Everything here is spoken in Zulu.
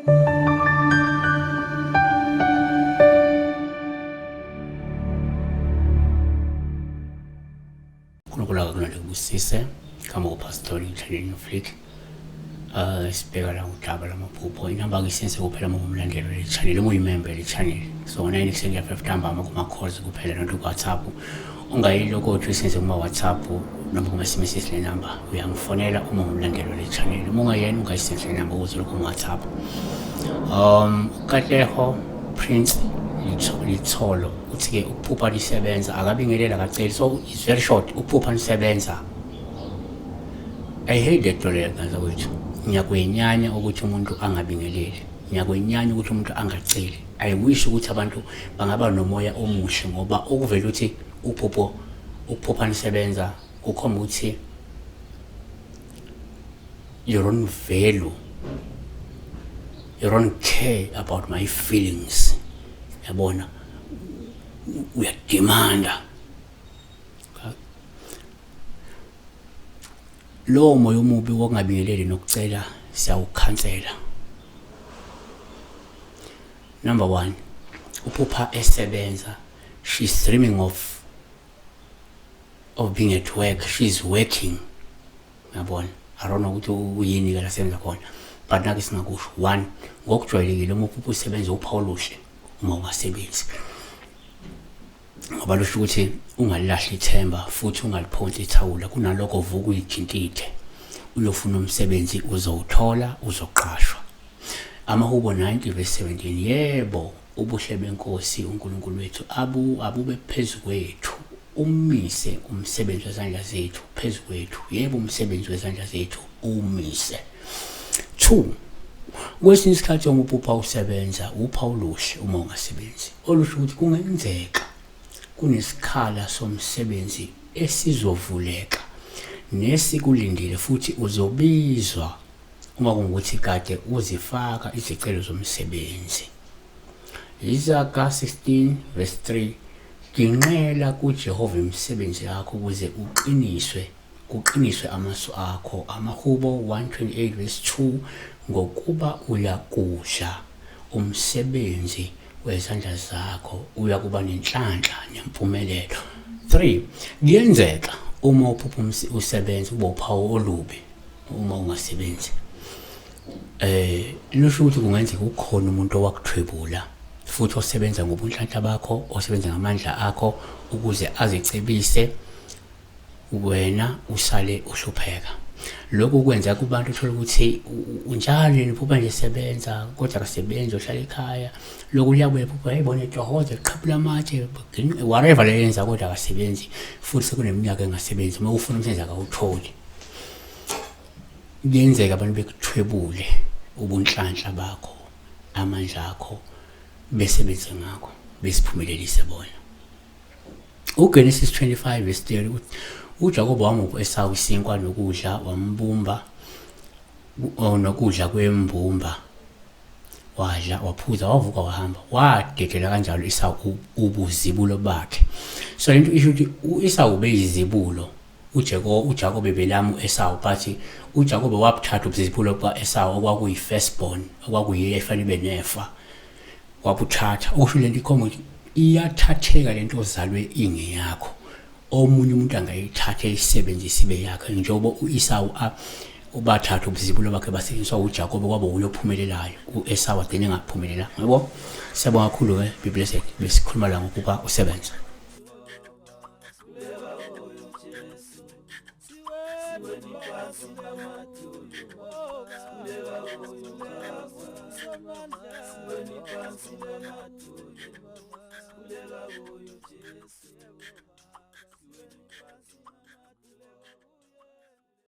uNkulunkulu akakunande kubusise kama kupastori Italian Flick. Sibheka la udaba lamaphupho. Inamba ngisense kuphela uma ungumlandeli wale channel, uma uyimember le channel. So ngo-9 ekuseni kuya 5 ntambama kuma-calls kuphela, not ku-WhatsApp. Ungayilokothi uyisenze kuma-WhatsApp noma kuma-SMS le number. Uyangifonela uma ungumlandeli wale channel. Uma ungayena ungayisenzi le number ukuze lokhu ku-WhatsApp. Katleho Prince Litholo uthi-ke ukuphupha lisebenza akabingelela akaceli, so it's very short. Ukuphupha lisebenza, I hate that leyo ngane zakwethu. Ngiyakwenyanya ukuthi umuntu angabingeleli, ngiyakwenyanya ukuthi umuntu angaceli. I wish ukuthi abantu bangaba nomoya omuhle, ngoba okuvela ukuthi uphupho ukuphupha nisebenza kukhomba ukuthi you don't value, you don't care about my feelings. Yabona, uyademanda lowo moya omubi wokungabingeleli nokucela, siyawukhansela. Number one, uphupha esebenza, she's dreaming of being at work, she's working. Yabona, I don't know ukuthi uyini ke lasebenza khona, but nake singakusho one, ngokujwayelekile uma uphupha usebenza uphawu oluhle uma ungasebenzi, ngoba lusho ukuthi ungalilahli ithemba futhi ungaliphonsi ithawula. Kunalokho vuka uyithintithe uyofuna umsebenzi, uzowuthola, uzoqashwa. Amahubo 90 verse 17: yebo, ubuhle benkosi uNkulunkulu wethu abube phezu kwethu, umise umsebenzi wezandla zethu phezu kwethu. Yebo, umsebenzi wezandla zethu umise. Two, kwesinye isikhathi uma uphupha usebenza uphawu oluhle uma ungasebenzi, olusho ukuthi kungenzeka kunesikhala somsebenzi esizovuleka nesikulindile, futhi uzobizwa uma kungukuthi kade uzifaka izicelo zomsebenzi. Izaga 16 verse 3: ginqela kuJehova imisebenzi yakho ukuze uqiniswe, kuqiniswe amasu akho. Amahubo 128 verse 2: ngokuba uyakudla umsebenzi wezandla zakho, uyakuba nenhlanhla nempumelelo. 3, kuyenzeka uma uphupha usebenza kuba uphawu olubi uma ungasebenzi. Lusho ukuthi kungenzeka ukhona umuntu owakuthwebula futhi osebenza ngobunhlanhla bakho, osebenza ngamandla akho ukuze azicebise, wena usale uhlupheka. Lokhu kwenza kubantu uthola ukuthi unjalo yena uphupha nje sebenza kodwa akasebenzi, uhlala ekhaya. Lokhu uyabuya phupha yayibona etohoza eqhaphula amatshe, whatever le yenza, kodwa akasebenzi futhi sekuneminyaka engasebenzi. Uma ufuna umsebenzi akawutholi. Kuyenzeka abantu bekuthwebule ubunhlanhla bakho, amandla akho, besebenze ngakho besiphumelelise bona. UGenesis 25 verse 30 uthi uJakobe wamupha u-Esawu isinkwa nokudla, wambumba nokudla kwembumba, wadla waphuza wavuka wahamba, wadedela kanjalo Esawu ubuzibulo bakhe. So lento isho ukuthi u-Esawu ubeyizibulo, uJakobe belamu u-Esawu, but uJakobe wabuthatha ubuzibulo buka-Esawu okwakuyi-firstborn, okwakuyiyo efanele ibe nefa, wabuthatha. Okusho lento ikhomba ukuthi iyathatheka lento ozalwe ingeyakho, omunye umuntu angayithatha eyisebenzise ibe yakhe, njengoba u-Esawu ubathatha ubuzibulo bakhe basetshenziswa uJakobe, kwaba uye ophumelelayo, u-Esawu agcine engaphumelela. Yabo, siyabonga kakhulu-ke, be blessed. Besikhuluma la ngokuba usebenza. Siweni phansi namadolo.